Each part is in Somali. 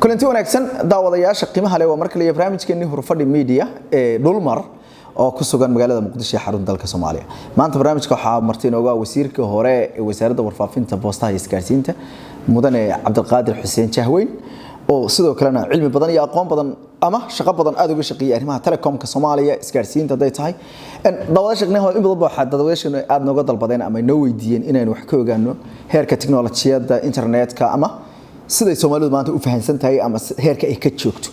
Kulanti wanaagsan, daawadayaasha qiimaha leh. Waa mar kale iyo barnaamijkeenii Horfadhi Media ee Dhulmar oo ku sugan magaalada Muqdisho ee xarun dalka Soomaaliya. Maanta barnaamijka waxaa marti inooga wasiirka hore ee Wasaaradda Warfaafinta, Boostaha iyo Isgaarsiinta, Mudane Cabdiqaadir Xuseen Jahweyn, oo sidoo kalena cilmi badan iyo aqoon badan ama shaqo badan aad uga shaqeeyay arrimaha telecomka Soomaaliya, isgaarsiinta hadday tahay. Daawadayaasha qiimaha, in badan waxaa daawadayaasha aad nooga dalbadeen ama inoo weydiiyeen inaynu wax ka ogaano heerka tiknoolajiyadda internetka ama siday Soomaalidu maanta u fahansan tahay ama heerka ay ka joogto.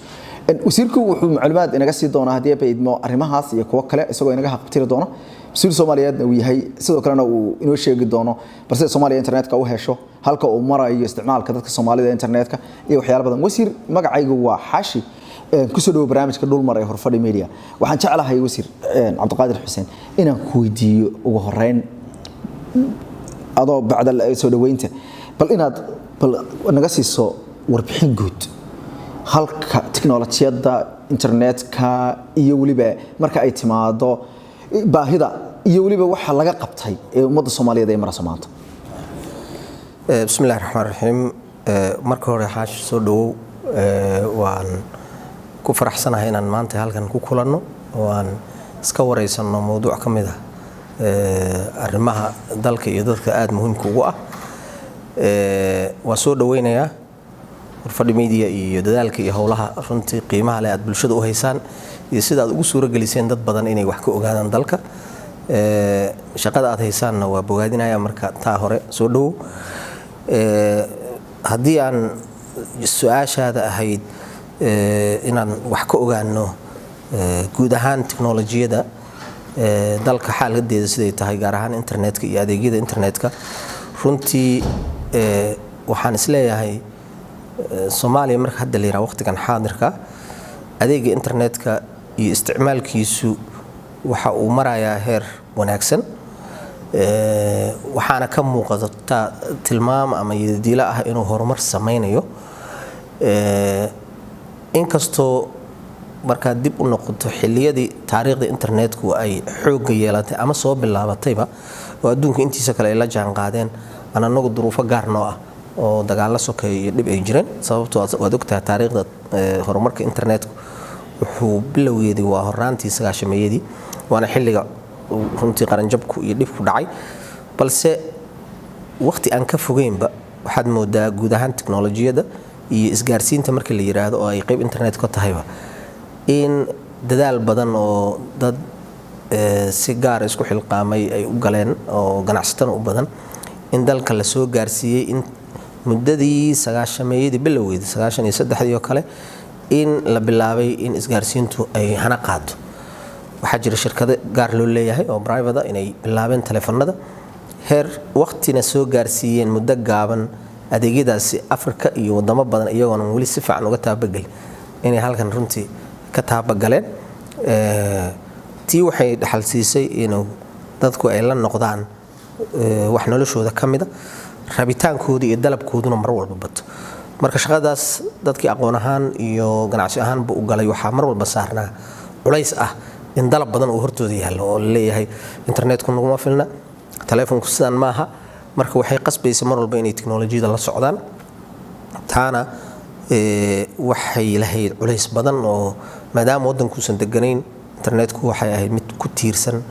Wasiirku wuxuu macluumaad inaga sii doonaa, haddii baydmo, arrimahaas iyo kuwo kale, isagoo inaga haqabtiri doono, mas-uul Soomaaliyeedna uu yahay. Sidoo kalena uu inoo sheegi doono bal sida Soomaaliya internetka u hesho, halka uu marayo isticmaalka dadka Soomaalida internetka iyo waxyaalo badan. Wasiir, magacaygu waa Xaashi, kusoo dhawo barnaamijka Dhulmar ee Horfadhi Media. Waxaan jeclahay, Wasiir Cabdiqaadir Xuseen, inaan ku weydiiyo ugu horeyn, adoo bacda soo dhaweynta, bal inaad bal naga siiso warbixin guud halka tiknoolajiyadda internetka iyo weliba marka ay timaado baahida iyo weliba waxa laga qabtay ee ummadda Soomaaliyeed ay marayso maanta. Bismi illahi raxmaan raxiim. Marka hore, Xaashi, soo dhawow. Waan ku faraxsanahay inaan maanta halkan ku kulanno oo aan iska wareysanno mowduuc ka mid ah arrimaha dalka iyo dadka aada muhiimka ugu ah. Waan soo dhaweynayaa Horfadhi Media iyo dadaalka iyo howlaha runtii qiimaha leh aad bulshada u haysaan iyo sida aad ugu suuro geliseen dad badan inay wax ka ogaadaan dalka. Shaqada aad haysaanna waa bogaadinaya. Marka taa hore, soo dhawow. Haddii aan su-aashaada ahayd inaan wax ka ogaano guud ahaan tiknolojiyada dalka xaaladeeda siday tahay, gaar ahaan internetka iyo adeegyada internetka, runtii waxaan isleeyahay Soomaaliya marka hadda la yiraha waqtigan xaadirka adeega internetka iyo isticmaalkiisu waxa uu marayaa heer wanaagsan, waxaana ka muuqata tilmaam ama yadiilo ah inuu horumar sameynayo, inkastoo markaad dib u noqoto xilliyadii taariikhda internetku ay xoogga yeelatay ama soo bilaabatayba oo adduunka intiisa kale ay la jaan qaadeen, aan anagu duruufo gaar noo ah oo dagaalo sokeeya iyo dhib ay jireen. Sababtoo waad ogtahay taariikhda horumarka internetku wuxuu bilowgeedii waa horaantii 90-meeyadii, waana xilliga runtii qaranjabku iyo dhibku dhacay. Balse waqti aan ka fogeynba waxaad moodaa guud ahaan tiknolojiyadda iyo isgaarsiinta marka la yiraahdo, oo ay qayb internet ka tahayba, in dadaal badan oo dad si gaara isku xilqaamay ay u galeen oo ganacsatana u badan in dalka la soo gaarsiiyey in muddadii 90-meeyadii bilowgeedii, 93-dii oo kale, in la bilaabay in isgaarsiintu ay hana qaado. Waxaa jira shirkado gaar loo leeyahay oo private inay bilaabeen taleefanada, heer waqtina soo gaarsiiyeen muddo gaaban adeegyadaasi Afrika iyo wadamo badan, iyagoonan weli si fiican uga taabagelin, inay halkan runtii ka taabagaleen. Tii waxay dhaxal siisay inuu dadku ay la noqdaan wax noloshooda ka mida, rabitaankooda iyo dalabkooduna mar walba bato. Marka shaqadaas dadkii aqoon ahaan iyo ganacsi ahaanba u galay waxaa mar walba saarnaa culays ah in dalab badan uu hortooda yaallo oo laleeyahay internetku naguma filna, taleefonku sidaan maaha. Marka waxay qasbaysa mar walba inay tiknolojiyada la socdaan. Taana waxay lahayd culays badan oo maadaama waddankuusan deganayn, internetku waxay ahayd mid ku tiirsan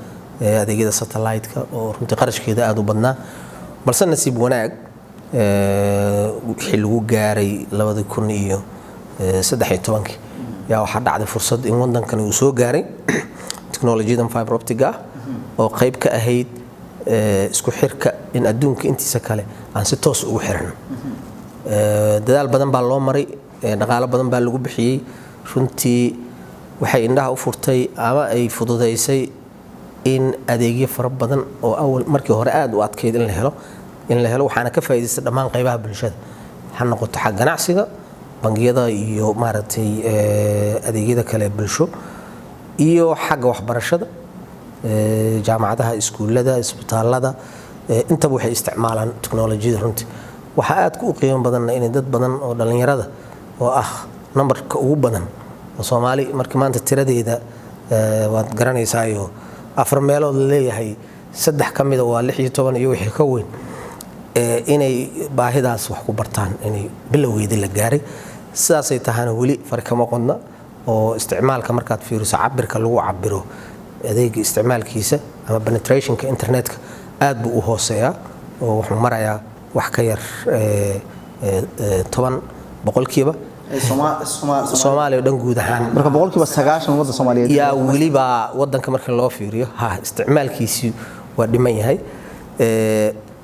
adeegyada satellite-ka oo runtii qarashkeeda aada u badnaa. Balse nasiib wanaag, wixii lagu gaaray 2013-kii yaa waxaa dhacday fursad in waddankani uu soo gaaray teknolojiyadan fiber optic-ga ah oo qayb ka ahayd isku xirka in adduunka intiisa kale aan si toos ugu xirno. Dadaal badan baa loo maray, dhaqaalo badan baa lagu bixiyey. Runtii waxay indhaha u furtay ama ay fududaysay in adeegyo fara badan oo awal markii hore aada u adkayd in la helo. Waxaana ka faa'iidaystay dhammaan qaybaha bulshada, ha noqoto xag ganacsiga, bangiyada iyo maaragtay adeegyada kale bulsho, iyo xagga waxbarashada, jaamacadaha, iskuullada, isbitaalada, intaba waxay isticmaalaan teknolojiyada. Runtii waxaa aad u qiimo badanna inay dad badan oo dhallinyarada oo ah nambarka ugu badan oo Soomaali markii maanta tiradeeda waad garanaysaayo, afar meelood la leeyahay saddex ka mida waa 16 iyo wixii ka weyn, inay baahidaas wax ku bartaan inay bilowgeedii la gaaray. Sidaasay tahana weli fari kama qodna, oo isticmaalka markaad fiiriso, cabirka lagu cabiro adeega isticmaalkiisa ama penetrationka internetka aad buu u hooseeyaa, oo wuxuu marayaa wax ka yar 10% Soomaaliya oo dhan guud ahaan. Marka 90% ummadda Soomaaliyeed yaa weliba wadanka marka loo fiiriyo, ha, isticmaalkiisii waa dhiman yahay.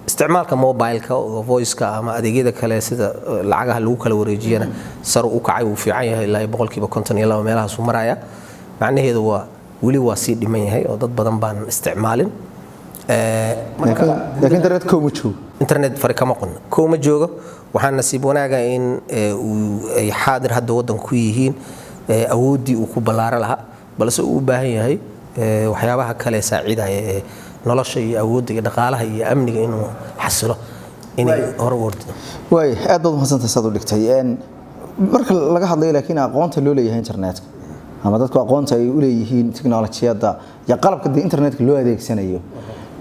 Isticmaalka mobileka oo voiceka ama adeegyada kale sida lacagaha lagu kala wareejiyana sar u kacay, wuu fiican yahay, ilaa 52% meelahaasuu maraya. Macnaheedu waa weli waa sii dhiman yahay oo dad badan baan isticmaalin. Laakiin internet kow ma joogo. Internet fari kama qodna, kow ma joogo. Waxaa nasiib wanaaga in uu ay xaadir hadda wadanku ku yihiin awooddii uu ku ballaaro lahaa, balse uu u baahan yahay waxyaabaha kale saacidaya ee nolosha iyo awoodda iyo dhaqaalaha iyo amniga inuu xasilo, inay hore u ordido. Waay, aad baad umahadsantahay saad u dhigtay. Marka laga hadlayo laakiin aqoonta loo leeyahay internetka ama dadku aqoonta ay u leeyihiin teknolojiyadda iyo qalabka dee internetka loo adeegsanayo,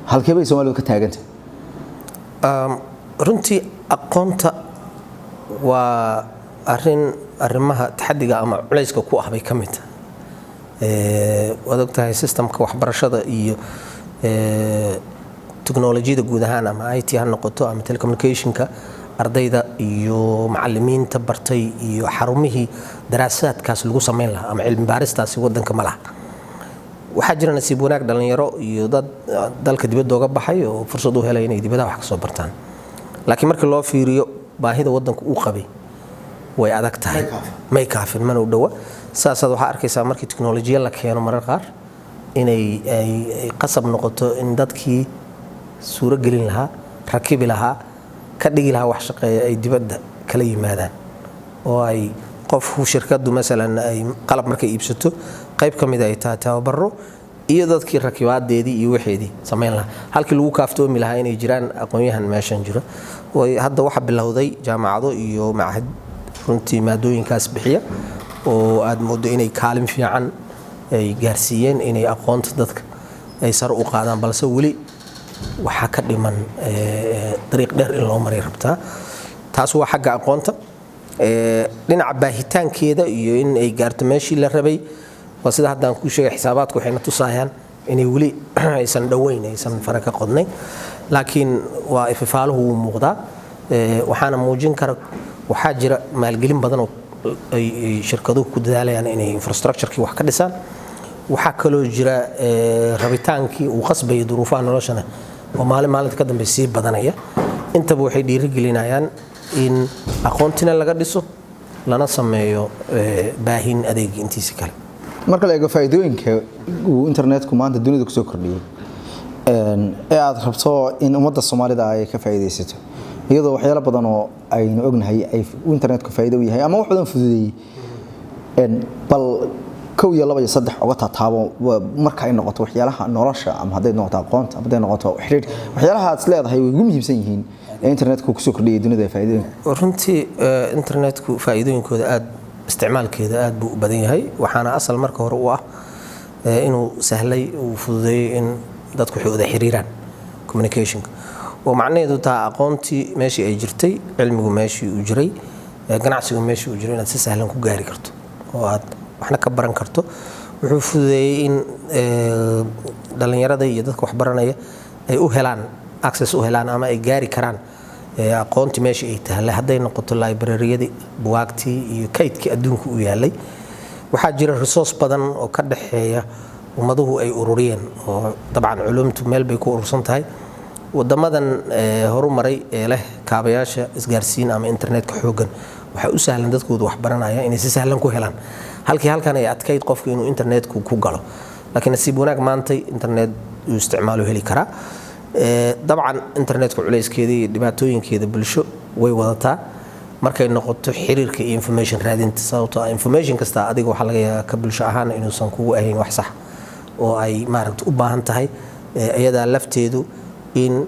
halkee bay Soomaalidu ka taagantay? Runtii aqoonta waa arin arrimaha taxadiga ama culayska ku ah bay ka mid tahay. Waad ogtahay systemka waxbarashada iyo teknolojiyada guud ahaan, ama IT ha noqoto ama telecommunicationka, ardayda iyo macalimiinta bartay iyo xarumihii daraasaadkaas lagu samayn lahaa ama cilmi baaristaasi wadanka ma laha. Waxaa jira nasiib wanaag dhalinyaro iyo dad dalka dibadda oga baxay oo fursad u helay inay dibadaha wax ka soo bartaan, laakiin markii loo fiiriyo baahida wadanku uu qabay way adag tahay, may kaafin, mana u dhowa. Saasaad waxaa arkaysaa markii teknolojiya la keeno marar qaar inay ay qasab noqoto in dadkii suuro gelin lahaa, rakibi lahaa, ka dhigi lahaa wax shaqeeya ay dibadda kala yimaadaan, oo ay qofku shirkadu masalan ay qalab markay iibsato qayb ka mid ay tahay tababaro iyo dadkii rakibaadeedii iyo waxeedii samayn lahaa, halkii lagu kaaftoomi lahaa inay jiraan aqoon-yahan meeshan jira. Hadda waxaa bilowday jaamacado iyo macahad runtii maadooyinkaas bixiya oo aad moodo inay kaalin fiican ay gaarsiiyeen inay aqoonta dadka ay sare u qaadaan, balse weli waxaa ka dhiman dariiq dheer in loo maray rabtaa. Taas waa xagga aqoonta. Dhinaca baahitaankeeda iyo in ay gaarto meeshii la rabay, waa sida haddaan kuu sheegay, xisaabaadku waxayna tusaayaan inay weli aysan dhoweyn, aysan fara ka qodnayn, laakiin waa ififaaluhu wuu muuqdaa. Waxaana muujin kara waxaa jira maalgelin badan oo ay shirkaduhu ku dadaalayaan inay infrastructurekii wax ka dhisaan. Waxaa kaloo jira rabitaankii uu qasbayay duruufaha noloshana oo maalin maalinta ka dambe sii badanaya. Intaba waxay dhiirigelinayaan in aqoontina laga dhiso, lana sameeyo baahin adeegii intiisi kale. Marka la eego faa'iidooyinka uu internetku maanta dunida kusoo kordhiyey ee aad rabto in ummadda Soomaalida ay ka faa'iidaysato, iyadoo waxyaalo badan oo aynu ognahay ay internetku faa'iido u yahay ama wax badan fududeeyey, bal kow iyo laba iyo saddex uga taataabo marka ay noqoto waxyaalaha nolosha, ama hadday noqoto aqoonta ama hadday noqoto xidhiidh, waxyaalaha aad is leedahay way ugu muhiimsan yihiin ee internetku kusoo kordhiyey dunida ee faa'iidooyinka? Runtii internetku faa'iidooyinkooda aad, isticmaalkeeda aad buu u badan yahay. Waxaana asal marka hore u ah inuu sahlay, uu fududeeyey in dadku waxay wada xiriiraan, communicationka, oo macnaheedu taha aqoontii meeshii ay jirtay, cilmigu meeshii uu jiray, ganacsigu meeshii uu jiray inaad si sahlan ku gaari karto oo aad waxna ka baran karto. Wuxuu fududeeyey in dhallinyarada iyo dadka wax baranaya ay u helaan access, u helaan ama ay gaari karaan aqoontii meeshii ay tahay, hadday noqoto librariyadii, buwaagtii iyo kaydkii adduunka u yaalay. Waxaa jira resource badan oo ka dhexeeya ummaduhu ay ururiyeen, oo dabcan culumtu meel bay ku urursan tahay. Wadamadan horumaray ee leh kaabayaasha isgaarsiin ama internetka xooggan waxaa u sahlan dadkoodu wax baranaya inay si sahlan ku helaan, halkii halkan ay adkayd qofku inuu internetku ku galo. Laakiin nasiib wanaag maantay internet uu isticmaalo heli karaa. Dabcan internetku culayskeeda iyo dhibaatooyinkeeda bulsho way wadataa markay noqoto xiriirka iyo information raadinta, sababtoo ah information kasta adiga waxaa laga yaabaa ka bulsho ahaan inuusan kugu ahayn wax sax oo ay maaragta u baahan tahay iyadaa lafteedu in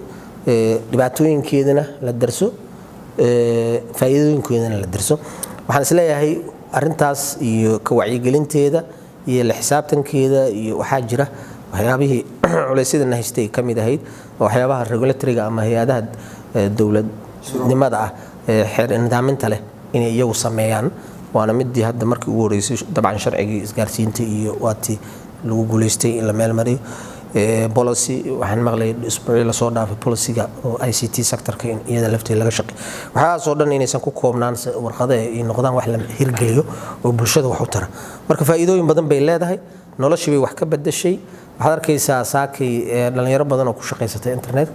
dhibaatooyinkeedana la darso, faa'iidooyinkeedana la darso. Waxaan isleeyahay arintaas iyo ka wacyigelinteeda iyo la xisaabtankeeda iyo waxaa jira waxyaabihii culaysyadana haystay ka mid ahayd, oo waxyaabaha regulatoryga ama hay-adaha dowladnimada ah ee xeer nidaaminta leh inay iyagu sameeyaan. Waana midii hadda markii ugu horeysay dabcan sharcigii isgaarsiinta iyo waatii lagu guuleystay in la meel mariyo. Policy waxaan maqlayay isbuucii lasoo dhaafay, policyga oo ICT sectorka in iyada lafteeda laga shaqeey. Waxaasoo dhan inaysan ku koobnaan warqada ay noqdaan wax la hirgeliyo oo bulshada wax u tara. Marka faa'iidooyin badan bay leedahay, noloshii bay wax ka bedeshay. Waxaad arkaysaa saakay dhalinyaro badan oo ku shaqaysatay internet.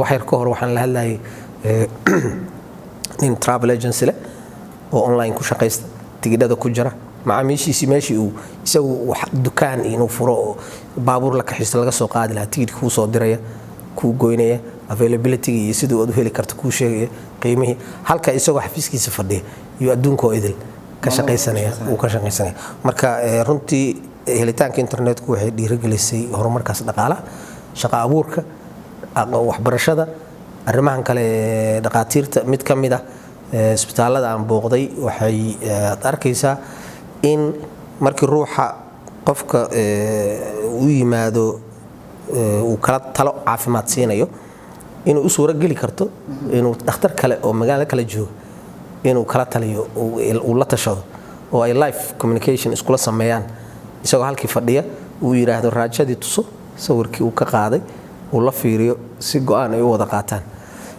Wax yar ka hor waxaan la hadlayay nin travel agency leh oo online ku shaqaysta, tigidhada ku jira, macaamiishiisii meeshii uu isagu wax dukaan inuu furo oo baabuur la kaxisto laga soo qaadi lahaa, tigidh kuu soo diraya, kuu goynaya, availability iyo sidii aad u heli karto kuu sheegaya, qiimihii, halka isagoo xafiiskiisa fadhiya iyo adduunka oo idil ka shaqaysanaya uu ka shaqaysanaya. Marka runtii helitaanka internetku waxay dhiirigelisay horumarkaas dhaqaalaha, shaqo abuurka, waxbarashada, arrimahan kale ee dhaqaatiirta. Mid ka mid ah isbitaallada aan booqday waxay aad arkaysaa in markii ruuxa qofka u yimaado uu kala talo caafimaad siinayo, inuu u suuro geli karto inuu dhakhtar kale oo magaalo kale joogo inuu kala taliyo, uu la tashado oo ay live communication iskula sameeyaan, isagoo halkii fadhiya uu yidhaahdo raajadii tuso, sawirkii uu ka qaaday uu la fiiriyo, si go'aan ay u wada qaataan.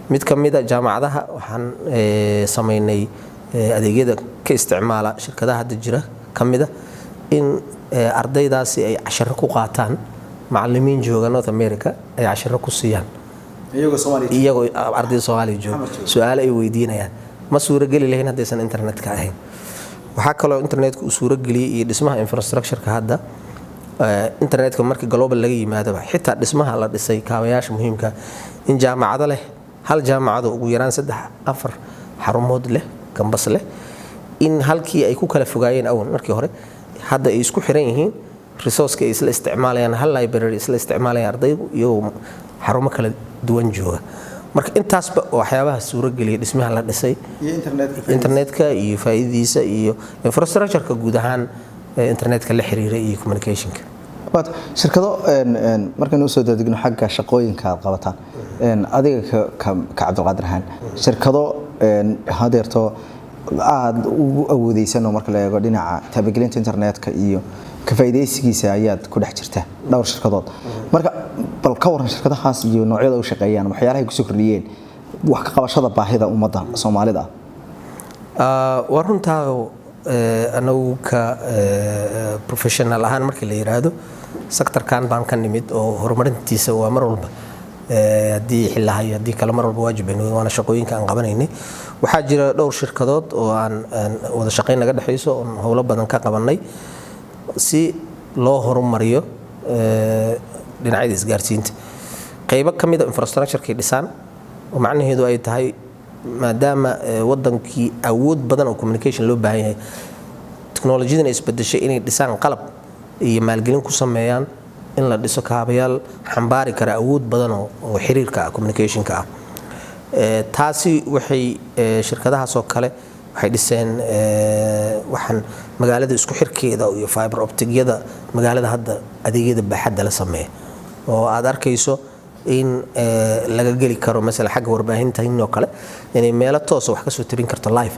Mid ka mid a jaamacadaha waxaan samaynay adeegyada ka isticmaala shirkadaha hadda jira ka mida in ardaydaasi ay casharo ku qaataan, macalimiin jooga North America ay casharo ku siiyaan iyagoo Soomaaliya iyagoo ardayda Soomaaliya jooga, su'aalo ay weydiinayaan. Ma suurageli lahayn haddaysan internetka ahayn. Waxaa kaloo internetka uu suurageliyey iyo dhismaha infrastructure-ka hadda internetka markii global laga yimaadaba, xitaa dhismaha la dhisay kaabayaasha muhiimka, in jaamacado leh, hal jaamacado ugu yaraan saddex afar xarumood leh, campus leh, in halkii ay ku kala fogaayeen awal markii hore, hadda ay isku xiran yihiin, resourceka ay isla isticmaalayaan, hal library isla isticmaalayaan ardaygu iyagoo xarumo kala duwan jooga. Marka intaasba waxyaabaha suurogeliya dhismaha la dhisay iyo internetka. Internetka iyo faa'iidadiisa iyo infrastructure-ka guud ahaan ee internetka la xiriira iyo communicationka. Waad shirkado markaynu usoo daadegno xagga shaqooyinka aad qabataan, adiga ka Cabdulqaadir ahaan, shirkado hadeerto aad ugu awoodeysan oo marka la eego dhinaca taabagelinta internetka iyo ka faa'iidaysigiisa ayaad ku dhex jirta, dhowr shirkadood. Marka bal ka waran shirkadahaas iyo noocyada u shaqeeyaan, waxyaalahay kusoo kordhiyeen wax ka qabashada baahida ummadda Soomaalida? Waa runtaa. Anagu ka professional ahaan markii la yiraahdo sectorkan baan ka nimid oo horumarintiisa waa mar walba haddii xilahay haddii kale mar walba waajib baynu, waana shaqooyinka aan qabanaynay. Waxaa jira dhowr shirkadood oo aan wada shaqayn naga dhexayso oon howlo badan ka qabanay si loo horumariyo dhinacyada isgaarsiinta. Qaybo ka mid a infrastructure-kay dhisaan oo macnaheedu ay tahay maadaama wadankii awood badan oo communication loo baahan yahay, teknolojiyadan ay isbedeshay, inay dhisaan qalab iyo maalgelin ku sameeyaan in la dhiso kaabayaal xambaari kara awood badan oo xiriirka ah, communicationka ah. Taasi waxay shirkadahaas oo kale waxay dhiseen waxaan magaalada isku xirkeeda iyo fiber opticyada magaalada hadda adeegyada baaxadda la sameeya oo aad arkayso in laga geli karo masala xagga warbaahinta oo kale inay meelo toosa wax kasoo tabin karto live.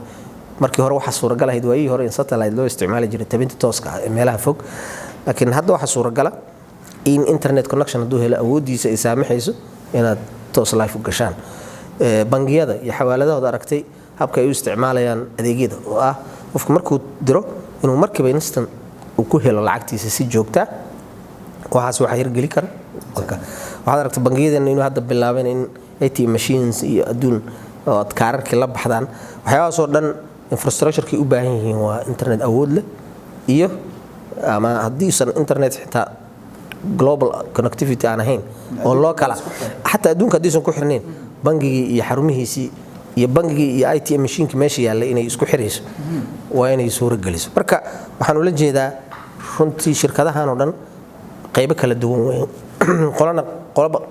Markii hore waxaa suuragal ahayd waayihii hore in satellite loo isticmaali jiray tabinta tooska ah ee meelaha fog, laakiin hadda waxaa suuragala in internet connection hadduu helo awooddiisa ay saamaxayso inaad toos live u gashaan. Bangiyada iyo xawaaladahooda aragtay habka ay u isticmaalayaan adeegyada oo ah qofku markuu diro inuu markiiba instant uu ku helo lacagtiisa si joogta, waxaas waxaa hirgeli kara. Waxaad aragtay bangiyadeena inuu hadda bilaabeen in ATM machines iyo adduun oo aad kaararkii la baxdaan. Waxyaabahaas oo dhan infrastructure-kay u baahan yihiin waa internet awood leh iyo ama haddiisan internet xitaa global connectivity aan ahayn oo loo kala xataa adduunka haddiisan ku xirnayn, bangigii iyo xarumihiisii iyo bangigii iyo ATM mashiinkii meesha yaallay inay isku xirayso waa inay suuro geliso. Marka waxaan ula jeedaa runtii shirkadahan oo dhan qaybo kala duwan weyn, qolana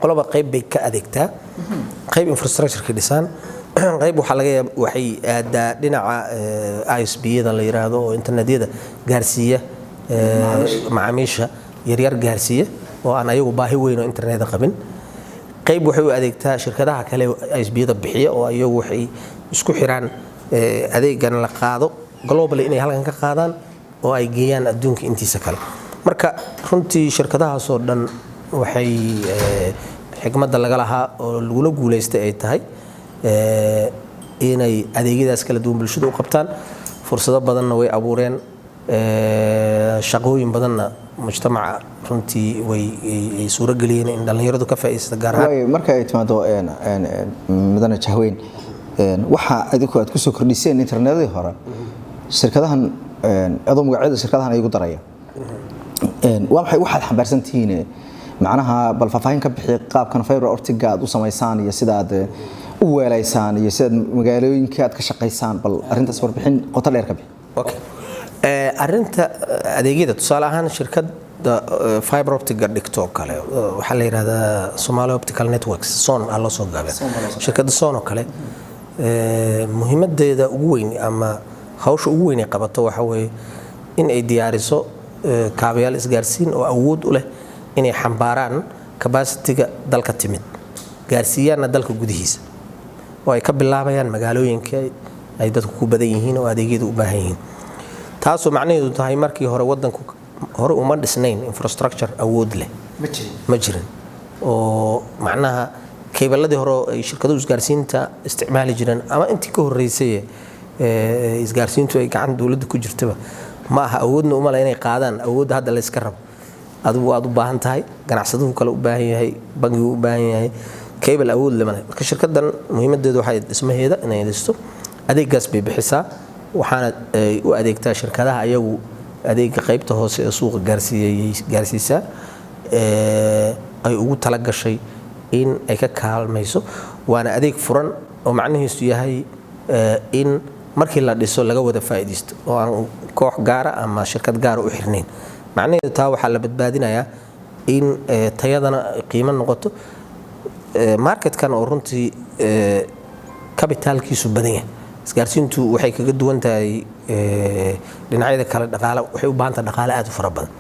qolaba qayb bay ka adeegtaa. Qayb infrastructure-ka dhisaan, qayb waxaa laga yaaba waxay aadaa dhinaca ISP-yada la yiraahdo oo internetyada gaarsiiya macaamiisha yaryar gaarsiiya oo aan ayagu baahi weyn oo interneta qabin. Qayb waxay u adeegtaa shirkadaha kale ISP-yada bixiya oo iyagu waxay isku xiraan adeegan la qaado. globally inay halkan ka qaadaan oo ay geeyaan adduunka intiisa kale. Marka runtii shirkadahaasoo dhan waxay xikmadda laga lahaa oo lagula guulaystay ay tahay inay adeegyadaas kala duwan bulshada u qabtaan. Fursado badanna way abuureen, shaqooyin badanna mujtamaca runtii way ay suurageliyeen in dhallinyaradu ka faa'iidaysato gaar ahaan. Waayo, marka ay timaado mudane Jahweyn, waxa adinku aad kusoo kordhiseen internetadii hore shirkadahan, adoo magacyada shirkadahan ay igu daraya, waa maxay waxaad xambaarsan tihiin? Macnaha bal faahfaahin ka bixi qaabkan fiber optic-ga aad u samaysaan iyo sida aad u weelaysaan iyo sidaad magaalooyinka aad ka shaqaysaan. Bal arrintaas warbixin qoto dheer ka bixi. Okay. Arrinta adeegyada, tusaale ahaan shirkadda fiber optic-ga dhigto oo kale, waxaa la yidhahdaa Somali Optical Networks, SON aa loo soo gaabiya. Shirkadda SON oo kale, muhiimadeeda ugu weyn ama hawsha ugu weyn ay qabato waxa weeye in ay diyaariso kaabayaal isgaarsiin oo awood u leh inay xambaaraan capacity-ga dalka timid, gaarsiiyaanna dalka gudihiisa, oo ay ka bilaabayaan magaalooyinka ay dadku ku badan yihiin oo adeegyadu u baahan yihiin. Taasoo macnaheedu tahay markii hore wadanku hore uma dhisnayn infrastructure awood leh, ma jirin, oo macnaha cable-ladii hore oo ay shirkaduhu isgaarsiinta isticmaali jireen ama intii ka horreysay isgaarsiintu ay gacan dowladda ku jirtaba ma aha, awoodna uma leh inay qaadaan awoodda hadda layska rabo. Adigu aad u baahan tahay, ganacsaduhu kale u baahan yahay, bangigu u baahan yahay, cable awood leh ma leh. Marka shirkadan muhiimadeedu waxay dhismaheeda inay dhisto, adeegaas bay bixisaa, waxaana ay u adeegtaa shirkadaha ayagu adeega qaybta hoose ee suuqa gaarsiiyay gaarsiisaa, ay ugu talagashay in ay ka kaalmayso. Waana adeeg furan oo macnihiisu yahay in markii la dhiso laga wada faa'iidaysto oo aan koox gaara ama shirkad gaara u xirnayn. Macnaheedu taa waxaa la badbaadinayaa in tayadana qiimo noqoto, marketkan oo runtii capital-kiisu badan yahay. Isgaarsiintu waxay kaga duwan tahay dhinacyada kale dhaqaale, waxay u baahan tahay dhaqaale aad u fara badan.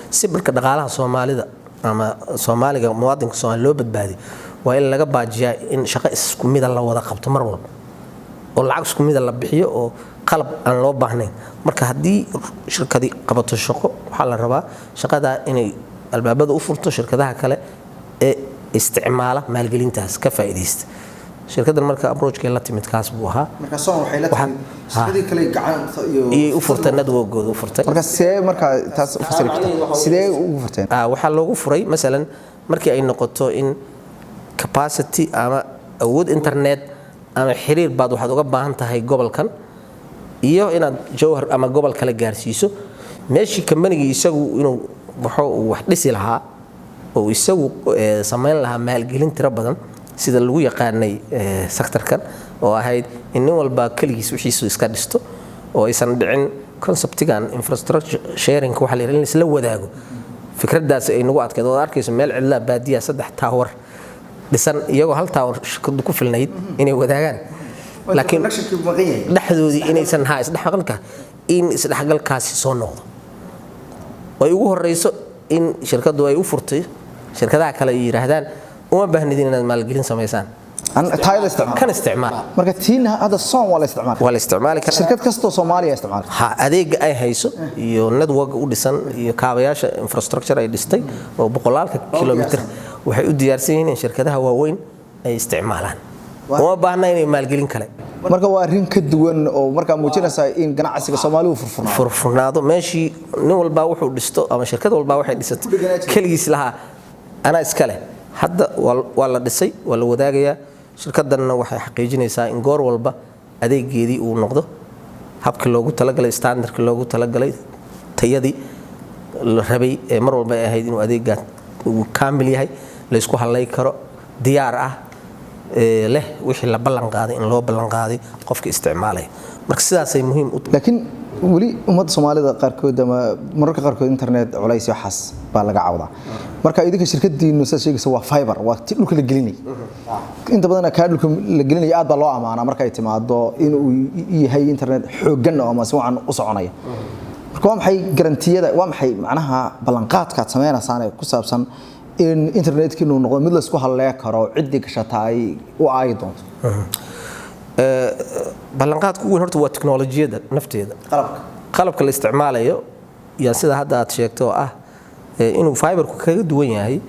Si marka dhaqaalaha Soomaalida ama Soomaaliga, muwaadinka Soomaali loo badbaadiyo, waa in laga baajiyaa in shaqo isku mida la wada qabto mar walba oo lacag isku mida la bixiyo oo qalab aan loo baahnayn. Marka haddii shirkadi qabato shaqo, waxaa la rabaa shaqadaa inay albaabada u furto shirkadaha kale ee isticmaala maalgelintaas ka faa'iidaysta shirkaddan. Marka approach-kay la timid kaas buu ahaa. Marka SON waxay la timid shirkadii kale gacanta iyo iyay u furtay, network-gooda u furtay. Marka see marka taas u fasiri kartaa, sidee ugu furteen? Waxaa loogu furay masalan markii ay noqoto in capacity ama awood internet ama xiriir baad waxaad uga baahan tahay gobolkan iyo inaad Jowhar ama gobol kale gaarsiiso, meeshii kambanigii isagu inuu baxo uu wax dhisi lahaa oo isagu samayn lahaa maalgelin tiro badan sida lagu yaqaanay sector-kan, oo ahayd in nin walba keligiis wixiisu iska dhisto oo aysan dhicin concept-igan infrastructure sharing waxa la yidhaha, in isla wadaago fikraddaas ay nagu adkayd oo aad arkayso meel cidlaa baadiya saddex tower dhisan, iyagoo hal tower shirkadu ku filnayd inay wadaagaan, laakiin dhexdoodii inaysan ha isdhexgalka, in isdhexgalkaasi soo noqdo, ay ugu horeyso in shirkadu ay u furtay shirkadaha kale ay yidhaahdaan uma baahnidin inaad maalgelin samaysaan, taayada isticmaal, kan isticmaal. Marka tiina hadda SON waa la isticmaal? Waa la isticmaali karaa. Shirkad kastoo Soomaaliya isticmaal? Ha, adeega ay hayso iyo network u dhisan iyo kaabayaasha infrastructure ay dhistay oo boqolaalka kilomitir waxay u diyaarsan yihiin in shirkadaha waaweyn ay isticmaalaan. Uma baahna inay maalgelin kale. Marka waa arrin ka duwan oo markaa muujinaysa in ganacsiga Soomaalidu furfurnaado. Furfurnaado. Meeshii nin walbaa wuxuu dhisto ama shirkad walbaa waxay dhisato keligiis lahaa anaa iska leh, hadda waa la dhisay, waa la wadaagayaa. Shirkadanna waxay xaqiijinaysaa in goor walba adeegeedii uu noqdo habkii loogu talagalay, standard-kii loogu talagalay, tayadii la rabay ee mar walba ay ahayd inuu adeegaa uu kaamil yahay, laysku hallay karo, diyaar ah, leh wixii la ballan qaaday in loo ballan qaaday qofka isticmaalaya. Marka sidaasay muhiim u Laakiin weli ummadda Soomaalida qaarkood ama mararka qaarkood internet culays iyo waxaas baa laga cawdaa. Marka idinka shirkadiinu sidaad sheegaysa waa fiber, waa ti dhulka la gelinay. Inta badan kaa dhulka la gelinaya aad baa loo amaanaa marka ay timaado inuu yahay internet xooggan oo ama si wacan u soconaya. Marka waa maxay guarantee-yada, waa maxay macnaha ballanqaadka aad sameynaysaan ee ku saabsan in internetkiinu noqdo mid la isku halleyn karo, ciddii gashata ay u aayi doonto? Ballanqaadka ugu weyn horta waa teknolojiyadda nafteeda, qalabka. Qalabka la isticmaalayo yaa sida hadda aad sheegto oo ah inuu fiberku kaga duwan yahay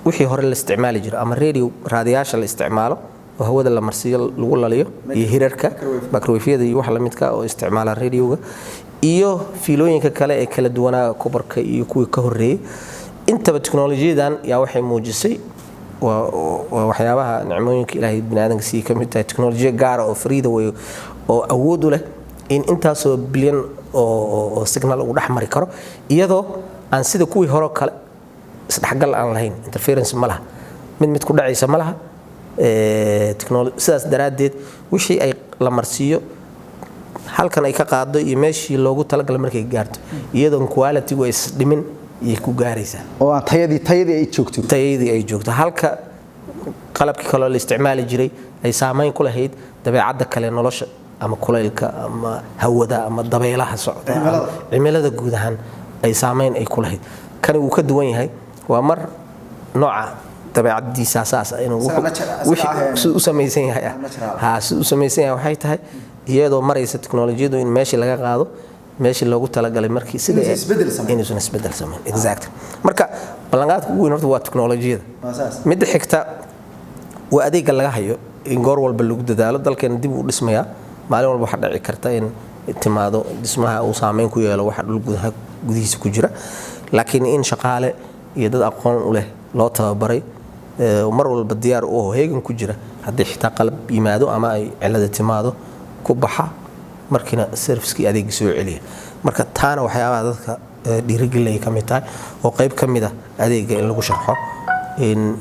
wixii hore la isticmaali jiro ama radio, raadiyaasha la isticmaalo oo hawada la marsiiyo, lagu laliyo, iyo hirarka microwave-yada iyo wax la midka oo isticmaala radioga iyo fiilooyinka kale ee kala duwanaa, copperka iyo kuwii ka horreeyey intaba. Teknolojiyadan yaa waxay muujisay waa waxyaabaha nicmooyinka Ilaahay biniaadanka siiyey ka mid tahay, teknolojiya gaara oo fariida wey oo awood u leh in intaasoo bilyan oo signal uu dhex mari karo, iyadoo aan sida kuwii hore kale isdhexgal aan lahayn, interference ma laha, mid mid ku dhacaysa ma laha. Sidaas daraaddeed wixii ay la marsiiyo halkan ay ka qaado iyo meeshii loogu talagalay markay gaarto, iyadoon quality-gu ay isdhimin iyay ku gaaraysaa. Oo aan tayadii ay joogto. Tayadii ay joogto, halka qalabkii kaloo la isticmaali jiray ay saamayn ku lahayd dabeecadda kale nolosha ama kulaylka ama hawada ama dabaylaha socda ama cimilada guud ahaan ay saamayn ay ku lahayd. Kani wuu ka duwan yahay, waa mar nooca dabeecadiisa saas ah inuu siduu u samaysan yahay ah, ha, siduu u samaysan yahay waxay tahay iyadoo maraysa teknolojiyadu in meeshii laga qaado meeshii loogu talagalay markii sida inuusan isbedel samayn, exact. Marka ballanqaadka ugu weyn horta waa teknolojiyada. Midda xigta waa adeegga laga hayo in goor walba lagu dadaalo. Dalkeena dib uu dhismayaa, maalin walba waxaa dhici karta in timaado dhismaha uu saameyn ku yeelo waxa dhul gudaha gudihiisa ku jira, laakiin in shaqaale iyo dad aqoon u leh loo tababaray mar walba diyaar u aho, heegan ku jira, haddii xitaa qalab yimaado ama ay cilada timaado ku baxa markiina servicekii adeegii soo celiya. Marka taana waxyaabaha dadka dhiirigelinaya ka mid tahay oo qayb ka mid ah adeega in lagu sharxo in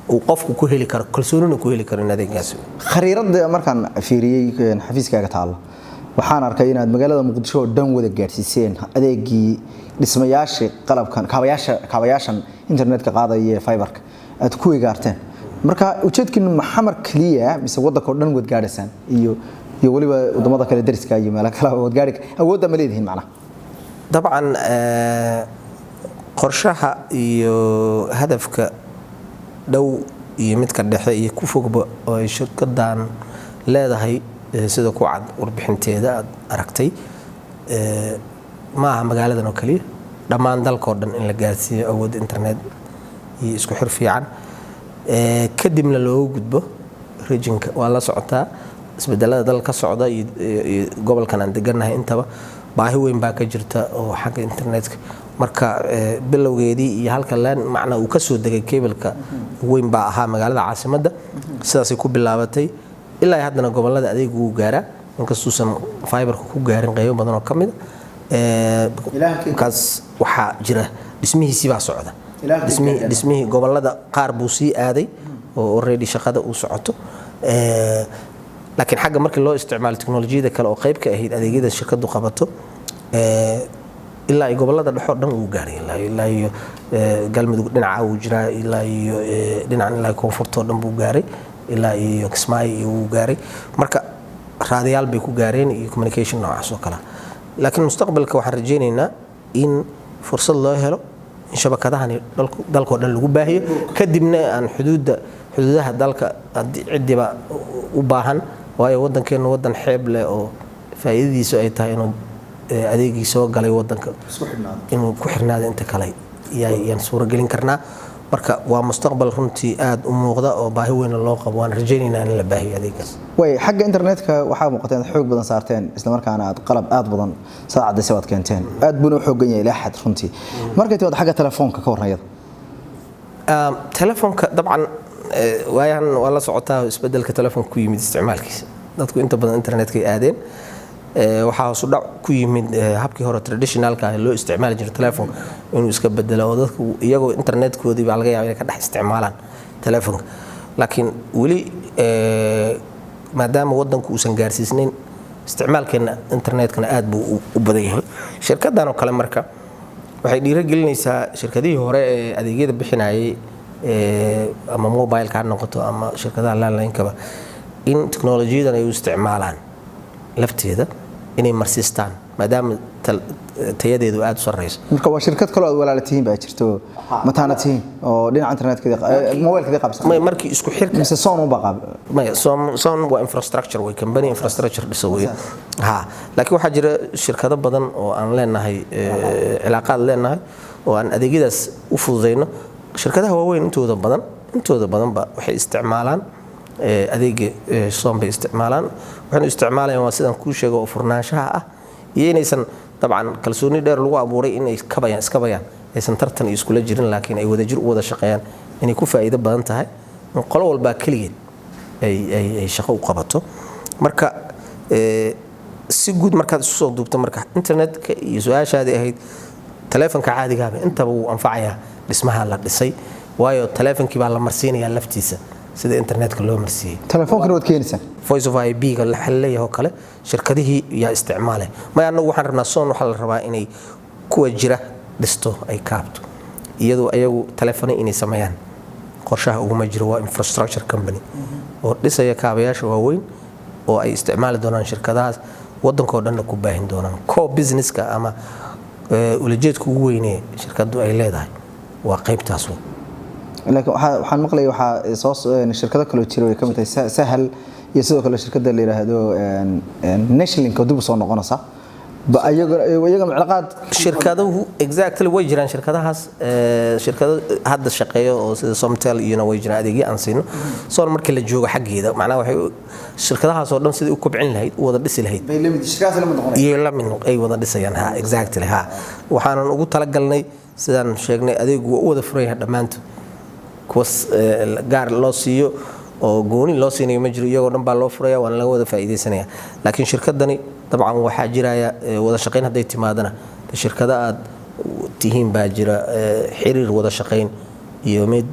uu qofku ku heli karo kalsoonina ku heli karo in adeegaasi. Khariirada markaan fiiriyey xafiiskaaga taalla, waxaan arkay inaad magaalada Muqdisho oo dhan wada gaadhsiiseen adeegii dhismayaashii qalabkan kaabayaashan internetka qaadaya ee fiberka aad ku egaarteen. Marka ujeedkiinu maxamar keliya mise wadanka oo dhan wad gaadhaysaan iyo weliba wadamada kale dariska iyo meelo kale wad gaadhi awoodda ma leedihiin macnaha? Dabcan, qorshaha iyo hadafka dhow iyo midka dhexe iyo ku fogba oo ay shirkadan leedahay, sida ku cad warbixinteeda aad aragtay, ma aha magaaladan oo keliya, dhammaan dalkoo dhan in la gaarsiiyo awood internet iyo isku xir fiican, kadibna looga gudbo regionka. Waa la socotaa isbedelada dalka ka socda iyo gobolkan aan degannahay intaba baahi weyn baa ka jirta oo xagga internetka. Marka bilowgeedii iyo halka laan macnaa uu ka soo degay cableka weyn baa ahaa magaalada caasimadda, sidaasay ku bilaabatay. Ilaa haddana gobolada adeegu wuu gaaraa, inkastuusan fiberka ku gaarin qaybo badan oo ka mid a. Markaas waxaa jira dhismihiisii baa socda, dhismihii gobolada qaar buu sii aaday oo already shaqada uu socoto. Laakiin xagga markii loo isticmaalo teknolojiyada kale oo qayb ka ahayd adeegyada shirkadu qabato, ilaa iyo gobolada dhexoo dhan wuu gaaray, ilaa iyo Galmudug dhinaca wuu jiraa, ilaa iyo dhinacan, ilaa koonfurtoo dhan buu gaaray, ilaa iyo Kismaayo iyo wuu gaaray. Marka raadayaal bay ku gaareen iyo communication noocaas oo kale. Laakiin mustaqbalka waxaan rajaynaynaa in fursad loo helo in shabakadahani dalkoo dhan lagu baahiyo, kadibna aan xuduudda xuduudaha dalka haddii cidiba u baahan, waayo wadankeenu wadan xeeb leh oo faa'iidadiisu ay tahay inuu adeegii soo galay wadanka inuu ku xirnaado inta kale yaan suuragelin karnaa. Marka waa mustaqbal runtii aada u muuqda oo baahi weyna loo qabo, waan rajaynaynaa in la baahiyo adeegaas. Way xagga internetka waxaa muuqata inaad xoog badan saarteen, isla markaana aad qalab aad badan saad caddaysay baad keenteen, aad buuna u xoogan yahay ilaa xad runtii. Markay timaado xagga telefoonka, ka warran iyada? Telefoonka dabcan waayahan waa la socotaa isbedelka telefoonka ku yimid isticmaalkiisa. Dadku inta badan internetkay aadeen. Waxaa hoos u dhac ku yimid habkii hore traditionalka ah loo isticmaali jiray telefoonka inuu iska bedelo, oo dadku iyagoo internetkoodii baa laga yaaba inay ka dhex isticmaalaan telefoonka. Laakiin weli maadaama wadanku uusan gaarsiisnayn, isticmaalkeena internetkana aad buu u badan yahay. Shirkadan oo kale marka waxay dhiirigelinaysaa shirkadihii hore ee adeegyada bixinayay, ama mobileka ha noqoto ama shirkadaha landline-kaba, in teknolojiyadan ay u isticmaalaan lafteeda inay marsiistaan. maadaama tayadeedu aada u sarreyso. Marka waa shirkad kaloo aad walaala tihiin baa jirto, mataana tihiin, oo dhinaca internetka, mobilka qaabsan? May, markii isku xirka Mise Son unbaa qaab? Maya, Son waa infrastructure way, company infrastructure dhisa wey ha, laakiin waxaa jira shirkado badan oo aan leenahay cilaaqaad leenahay oo aan adeegyadaas u fududayno. Shirkadaha waaweyn intooda badanba waxay isticmaalaan adeega Son bay isticmaalaan. Waxaynu isticmaalayaan waa sidaan kuu sheego oo furnaanshaha ah iyo inaysan dabcan kalsooni dheer lagu abuuray inay kabayaan, iskabayaan, aysan tartan iyo iskula jirin, laakiin ay wadajir u wada shaqeeyaan, inay ku faa'iido badan tahay in qolo walbaa keligeed ay shaqo u qabato. Marka si guud markaad isu soo duubto, marka internetka iyo su-aashaadii ahayd taleefanka caadigaaba, intaba wuu anfacayaa dhismaha la dhisay, waayo taleefankii baa la marsiinayaa laftiisa sida internetka loo marsiiyey. Telefoonkana waad keenaysaan? Voice of IP ga la leeyahay oo kale shirkadihii yaa isticmaalay. Maya, annagu waxaan rabnaa Son waxaa la rabaa inay kuwa jira dhisto, ay kaabto, iyadoo ayagu taleefano inay sameeyaan qorshaha uguma jiro. Waa infrastructure company oo dhisaya kaabayaasha waaweyn oo ay isticmaali doonaan shirkadahaas, wadankoo dhanna ku baahin doonaan. Core businesska ama ulajeedka ugu weynee shirkadu ay leedahay waa qaybtaas wey. Laakiin waxaan maqlayay waxaa soo shirkado kaloo jira, way ka mid tahay Sahal iyo sidoo kale shirkadda la yiraahdo Nationlink oo dib u soo noqonaysa. Ba iyaga cilaaqaad? Shirkaduhu exactly way jiraan shirkadahaas, shirkado hadda shaqeeya oo sida Somtel iyona way jiraan, adeegyo aan siino Son markii la joogo xaggeeda. Macnaha waxay shirkadahaas oo dhan sidai u kobcin lahayd, u wada dhisi lahayd bay lamid, shirkadaas la mid noqonaysa. Iyo la mid ay wada dhisayaan, ha, exactly ha. Waxaanan ugu talagalnay sidaan sheegnay, adeegu waa u wada furan yahay dhammaantood. Kuwa gaar loo siiyo oo gooni loo siinayo ma jiro, iyagoo dhan baa loo furaya, waana laga wada faa'iidaysanaya. Laakiin shirkadani dabcan waxaa jiraya wada shaqayn hadday timaadana, de shirkado aad tihiin baa jira, xiriir wada shaqayn iyo mid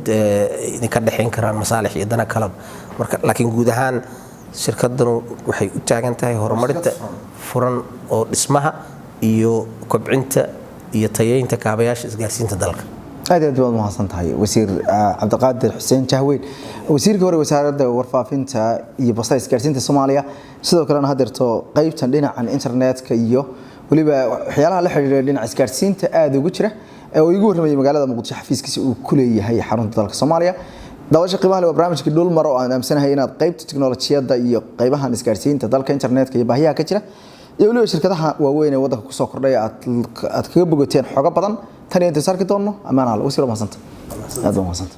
idinka dhexayn karaan masaalix iyo dana kalaba. Marka laakiin guud ahaan shirkadanu waxay u taagan tahay horumarinta furan oo dhismaha iyo kobcinta iyo tayeynta kaabayaasha isgaarsiinta dalka. Aad iyo aad baad mahadsan tahay, wasiir Cabdiqaadir Xuseen Jahweyn, wasiirka hore wasaaradda warfaafinta iyo bostaha isgaarsiinta Soomaaliya, sidoo kalena hadeerto qaybtan dhinacan internetka iyo weliba waxyaalaha la xiriira dhinaca isgaarsiinta aad ugu jira, oo igu warramayay magaalada Muqdisho xafiiskiisa uu ku leeyahay xarunta dalka Soomaaliya. Daawasha qiimaha leh, waa barnaamijkii Dhulmar oo aan aamsanahay inaad qaybta tiknolojiyadda iyo qaybahan isgaarsiinta dalka, internetka iyo baahiyaha ka jira iyo weliba shirkadaha waaweyn ee waddanka kusoo kordhay aad kaga bogateen xogo badan. Tan iyo inta sarki doonno, ammaan alla. Wasiir, waa mahadsanta, aad baa mahadsanta.